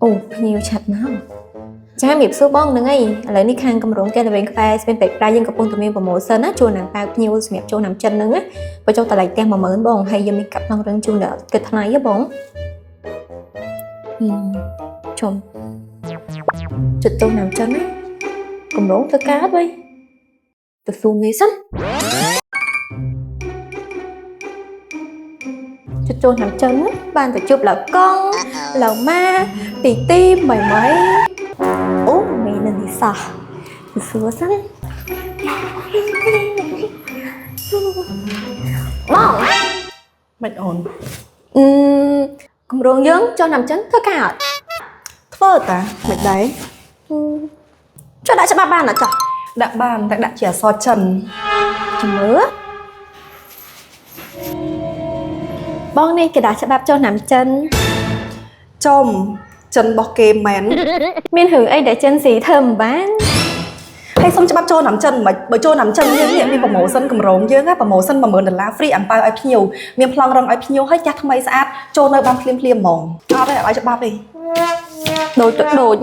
អូភ្ញៀវ chat មកចាមៀបសួរបងហ្នឹងឯងឥឡូវនេះខាងកម្រងកែល្វែងខ្វែស្មានពេកប្រាយើងកំពុងតែមាន promotion ណាជួនអាំងប៉ាវភ្ញៀវសម្រាប់ចូលឆ្នាំចិនហ្នឹងណាបញ្ចុះតម្លៃផ្ទះ10000បងហើយយើងមានកាត់ប្លង់រឹងជូនដល់គិតថ្លៃហ៎បងហឹមជុំចិត្តចូលឆ្នាំចិនណាកម្រងធ្វើការអត់បីទៅសួរមេសិនចិត្តចូលឆ្នាំចិនណាបានទៅជួបឡៅកងឡៅម៉ាទីទីម៉ៃម៉ៃអូមេនៅនេះសោះទៅសួរសិនបង មិនអូន អឺកម្រងយើងចូលឆ្នាំចិនធ្វើការអត់ ធ្វើតាមិនដែរ អឺចុះដាក់ច្បាប់បានអត់ចុះ ដាក់បានតែដាក់ជាអក្សរចិន ចាំមើលបងនេះគេដាក់ច្បាប់ចូលឆ្នាំចិន ចំចិនរបស់គេមែន មានរឿងអីដែលចិនស៊ីធ្វើមិនបាន ហើយសុំច្បាប់ចូលឆ្នាំចិនមិនបើចូលឆ្នាំចិនយើងនេះមាន promotion កម្រងយើងណា promotion 10000ដុល្លារ free អាំងប៉ាវឲ្យភ្ញៀវមានប្លង់រងឲ្យភ្ញៀវហើយចាស់ថ្មីស្អាតចូលនៅបានភ្លាមភ្លាមហ្មងអត់ទេអត់ឲ្យច្បាប់ទេ ដូចទៅដូច